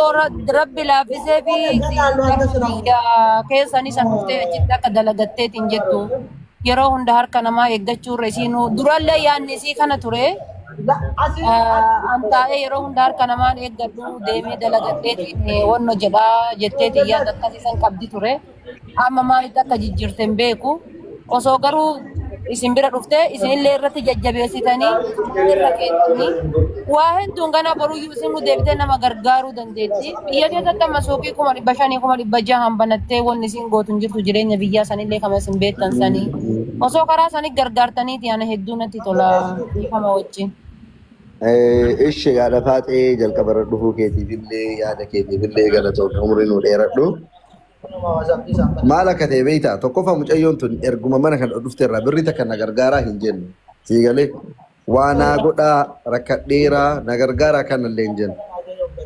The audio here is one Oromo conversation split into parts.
Rabbi laaffisee fi garuma biyya keessanii san dhuftee achitti akka dalagatteetiin jettu yeroo hunda harka namaa eeggachuu irra isiinuu durallee yaadni isii kana ture. An taa'ee yeroo hunda harka namaan eeggadhu deemee dalagadheetiin wanno jedhaa jetteetiin yaada akkasii san qabdi ture. Amma maalitti akka jijjiirte hin beeku. Osoo garuu isin bira dhuftee isinillee irratti jajjabeessitanii irra keessanii waa hedduun ganaa boruyyuu isin nu deebitee nama gargaaruu dandeetti. Biyya keessatti amma suuqii 500,000 600,000 banattee wanni isin gootu hin jirtu jireenya biyyaa sanillee kama isin beektan sanii. Osoo karaa sanii gargaartaniiti ana hedduu natti tola dhiifama wajjin. Ishi yaada faaxee jalqaba irra dhufuu keetiifillee yaada keetiifillee galatoomi umrii nu dheeradhu. Maal akka ta'e beektaa? Tokkoffaa mucayyoon tun erguma mana kana dhufte irraa birrii takka na gargaaraa hin jenne. Sii galee waa naa godhaa rakkadheeraa na gargaaraa kanallee hin jenne.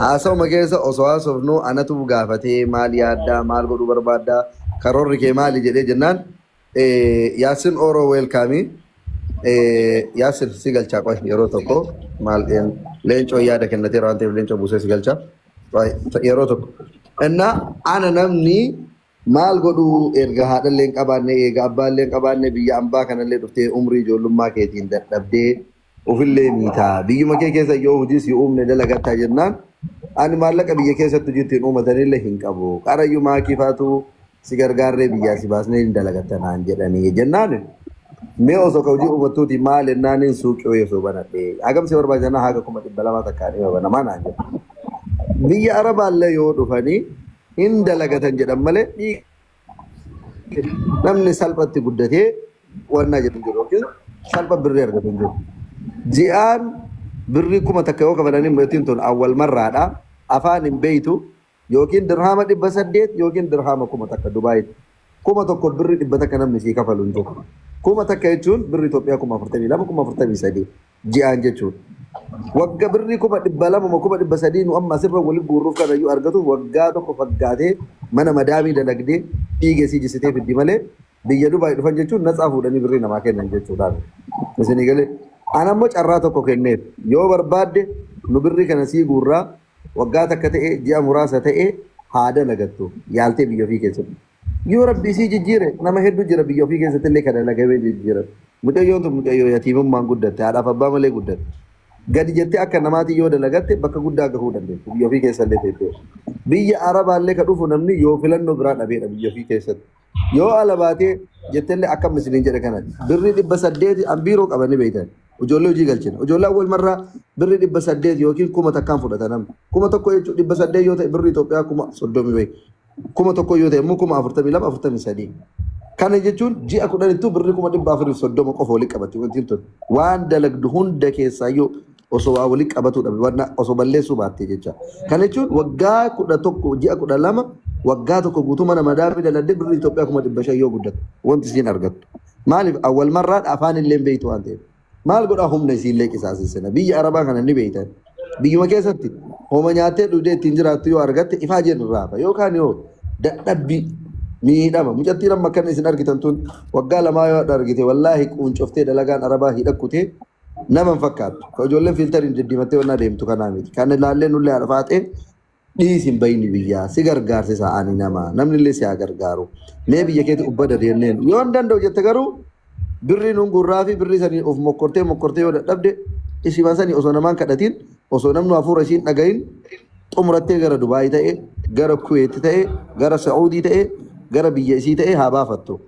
Haasawuma keessa osoo haasofnu anatu gaafatee maal yaaddaa maal godhuu barbaaddaa karoorri kee maali jedhee jennaan Yaasin Oro welcome. Yaasin si galchaa qoy yeroo tokko maal leencoo yaada kennateera waan ta'eef leencoo buusee si galchaa. Yeroo tokko. Innaa ana namni maal godhuu erga haadhallee hin qabaanne eega abbaallee hin qabaanne biyya ambaa kanallee dhuftee umrii ijoollummaa keetiin dadhabdee ofillee miitaa biyyuma kee keessa yoo hojii si uumne dalagattaa jennaan ani maallaqa biyya keessatti hojii ittiin uumatanillee hin qabu qarayyuu maakii faatu si gargaarree biyyaa si baasnee hin dalagatta naan jedhanii jennaan mee osoo ka hojii uumattuuti maal jennaaniin suuqii wayii osoo banadhee hagam si barbaachisa haga 200,000 takkaan dhima banamaa naan jedha. Biyya Arabaallee yoo dhufanii hin dalagatan jedhan malee namni salphatti guddatee wannaa jedhu hin jiru yookiin salpha birrii argatu hin jiru. Ji'aan birrii 1000 yoo kafalanii mucattiin tun awwal marraadha. Afaan hin beeytu yookiin dirhaama 800 yookiin dirhaama 1000 Dubaayitti. 1000 birrii 100 namni sii kafalu hin jiru. 1000 jechuun birrii Itoophiyaa 42,000 43,000 ji'aan jechuudha. Wagga birrii 200,000 300,000 nu amma asirra waliin guurruuf kanayyuu argatuuf waggaa tokko faggaatee mana madaamii dalagdee dhiiga isii jissitee fiddi malee biyya Dubaay dhufan jechuun natsaa fuudhanii birrii namaa kennan jechuudha. Isinii galee. Ana immoo carraa tokko kenneef yoo barbaadde nu birrii kana sii guurraa waggaa takka ta'e ji'a muraasa ta'e haa dalagattu yaaltee biyya ofii keessatti. Yoo rabbi isii jijjiire nama hedduu jira biyya ofii keessatti illee kan dalagamee jijjiirame. Mucayyoon tun mucayyoo yatiimummaan guddatte haadhaaf abbaa malee guddatte. Gadi jettee akka namaatii yoo dalagatte bakka guddaa gahuu dandeessi biyya ofii keessa illee teessee. Biyya Arabaallee ka dhufu namni yoo filannoo biraa dhabeedha biyya ofii keessatti. Yoo ala baatee jettellee akkam isiniin jedhe kana birrii 800 an biiroo qabanii beektan. Ijoollee hojii galchina. Ijoollee awwal marraa birrii 800 yookiin 1000 fudhata namni. 1000 jechuun 800 yoo ta'e birrii Itoophiyaa 30,000 wayi. 1000 yoo ta'e immoo 42,000 43,000. Kana jechuun ji'a 10ttuu birrii 430,000 qofa walitti qabatti wanti tun. Waan dalagdu hunda keessaayyuu osoo waa walitti qabatuu dhabde wanna osoo balleessuu baatte jecha. Kana jechuun waggaa 11 ji'a 12 waggaa tokko guutuu mana madaamii dalagde birrii Itoophiyaa 500,000 yoo guddatu wanti isiin argattu. Maaliif awwal marraadha afaan illee hin beektu waan ta'eef. Maal godhaa humna isiillee qisaasessina. Biyya Arabaa kana ni beektan. Biyyuma keessatti homa nyaattee dhugdee ittiin jiraattu yoo argatte ifaa jennu irraa hafa. Yookaan yoo dadhabbii miidhama. Mucattiin amma akkana isin argitan tun waggaa lamaa yoo argite wallaahi quuncoftee dalagaan Arabaa hidhakkutee nama hin fakkaattu. Ka ijoolleen fiiltariin diddiimattee wannaa deemtu kanaa miti. Kan ilaallee nullee haadha faaxee dhiisi hin bayini biyyaa si gargaarsisa ani nama namni illee si haa gargaaru. Mee biyya keetti ubbada deemneen yoo hin danda'u jette garuu birrii nuun gurraa fi birrii sanii of mokkortee mokkortee yoo dadhabde isima sanii osoo namaan kadhatiin osoo namni hafuura isiin dhagahin xumurattee gara Dubaay ta'e gara Kuweet ta'e gara Saa'udii ta'e gara biyya isii ta'e haa baafattu.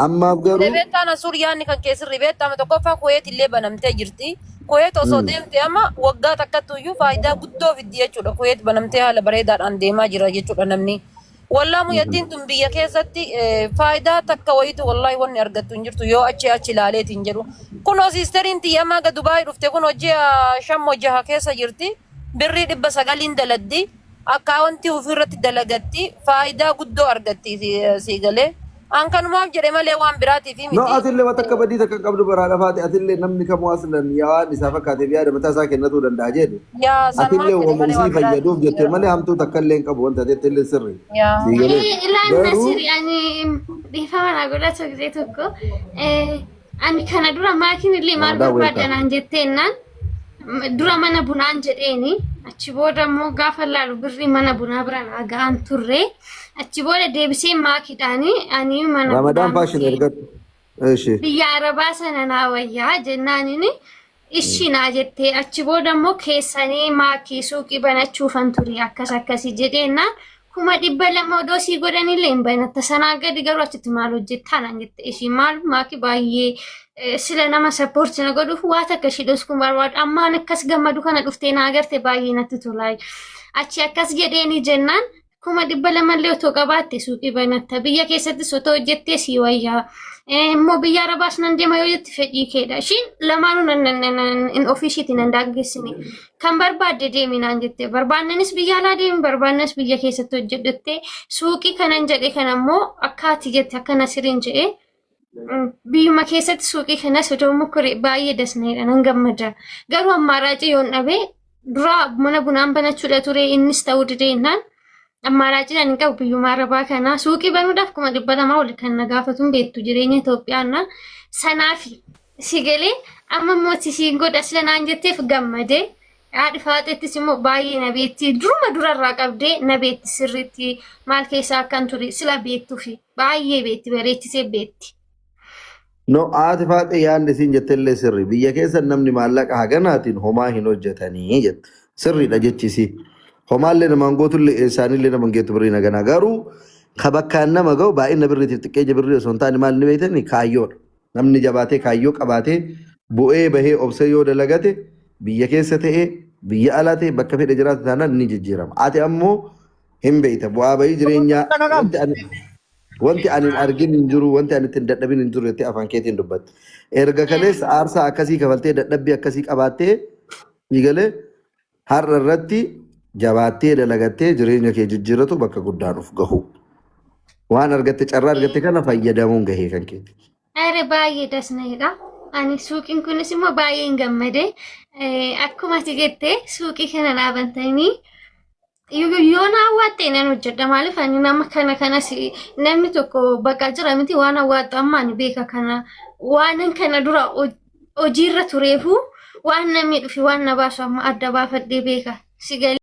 Ammaaf garuu Beektaa Nasuur yaadni kan keessirri beektaa amma tokkoffaa Kuweet illee banamtee jirti. Kuweet osoo deemte amma waggaa takkattu iyyuu faayidaa guddoo fiddi jechuudha. Kuweet banamtee haala bareedaadhaan deemaa jira jechuudha namni. Wallaa muyyattiin tun biyya keessatti faayidaa takka wayitu wallaahi wanni argattu hin jirtu yoo achi achi ilaaleetiin jedhu. Kunoo siisteriin tiyya amma aga Dubaay dhufte kunoo ji'a shan moo jaha keessa jirti. Birrii 900n daladdi. Akkaawontii ofiirratti dalagatti. Faayidaa guddoo argatti sii galee. An kanumaaf jedhe malee waan biraatiif No, miti. atillee waan takka badii takka hin qabdu baraa dhafaate atillee namni kamuu aslan yaa waan isaa fakkaateef yaada mataa isaa kennatuu danda'a jedhe. Yaa sanumaaf Atillee jedhe wama malee isii waan biraatiif fayyaduuf miti. jette malee hamtuu takka illee hin qabu wanta jette illee sirri. Yaa. Sii galee. Ilaan Garuu Nasiri ani dhiifama naa godhatu gisee tokko. Ani kana dura maakiin illee maal Ramadan barbaadda welcome. naan jetteennaan Dura mana bunaan jedheeni achi booda immoo gaafa laalu birrii mana bunaa bira naa ga'an turre. Achi booda deebisee maakiidhaani ani mana Ramadaan bunaa Fashion miti. ergadhu. Eshi. Biyya Arabaa sana naa wayyaa jennaanini ishii naa jettee, achi booda immoo keessanii maakii suuqii banachuufan ture akkas akkasii jedheennaan, 200,000 odoo sii godhanillee hin banatta, sanaa gadi garuu achitti maal hojjettaa naan jette. Ishii maal maakii baay'ee sila nama support na godhuuf waa takka ishii dhoskuun barbaadu. Ammaan akkas gammadu kana dhuftee naa agarte, baay'ee natti tolaa. Achi akkas jedheeni jennaan, 200,000llee otoo qabaatte suuqii banatta, biyya keessattis otoo hojjettee sii wayyaa. Immoo biyya Arabaas nan deema yoo jette fedhii keedha. Ishiin lamaanuu nan ofii ishiitiin nan daangessine. Kan barbaadde deemi naan jette. Barbaannanis biyya alaa deemi, barbaannanis biyya keessatti hojjedhutte. Suuqii kanan jedhe kana immoo akka ati jette, akka Nasiriin jedhe, biyyuma keessatti suuqii kanas otoo mukure baay'ee dasneedha, nan gammada. Garuu ammaaraacii yoon dhabe, dura mana bunaan banachuudha ture, innis ta'uu dideennaan ammaaraacii ani qabu biyyuma Arabaa kana suuqii banuudhaaf 200,000 ol kan na gaafatuun beektu jireenya Itoophiyaana sanaafi si galee. Amma immoo siin godha sila naan jetteef gammadee, haadhi faaxeettis immoo baay'ee na beetti, duruma durarraa qabdee na beetti sirriitti, maal keessaa akkan ture sila beektuufi baay'ee beetti, bareechisee beetti. No, haati faaxee yaadni isiin jettellee sirri. Biyya keessa namni maallaqa haganaatiin homaa hin hojjetanii jette. Sirriidha jechisi. Homaallee namaan gootullee eessaanillee nama hin geettu birriin haganaa. Garuu ka bakkaan nama ga'u baay'ina birriitiif xiqqeenya birrii osoo hin taane maal ni beektani, kaayyoodha. Namni jabaatee kaayyoo qabaatee bu'ee bahee obsee yoo dalagate, biyya keessa ta'ee biyya alaa ta'e, bakka fedhe jiraatu taanaan ni jijjiirama. Ati ammoo hin beekta bu'aa bahii jireenyaa, wanti ani hin argin hin jiru, wanti ani ittiin dadhabin hin jiru jettee afaan keetiin dubbatte. Erga kaleessa aarsaa akkasii kafaltee, dadhabbii akkasii qabaattee, galee har'a irratti jabaattee dalagattee jireenya kee jijjiiratu, bakka guddaan of gahu. Waan argatte, carraa argatte kana fayyadamuun gahee kan keeti. Are baay'ee dasneedha. Ani suuqiin kunis immoo baay'ee hin gammade. Akkuma ati jette suuqii kana dhaabantanii yoo na hawwatte nan hojjedha. Maaliif ani nama kana kanas namni tokko bakka jira miti waan hawwaattu, amma ani beeka kana waan kana dura hojiirra tureefu waan namni dhufi waan na baasu amma adda baafadhee beeka. Si galee.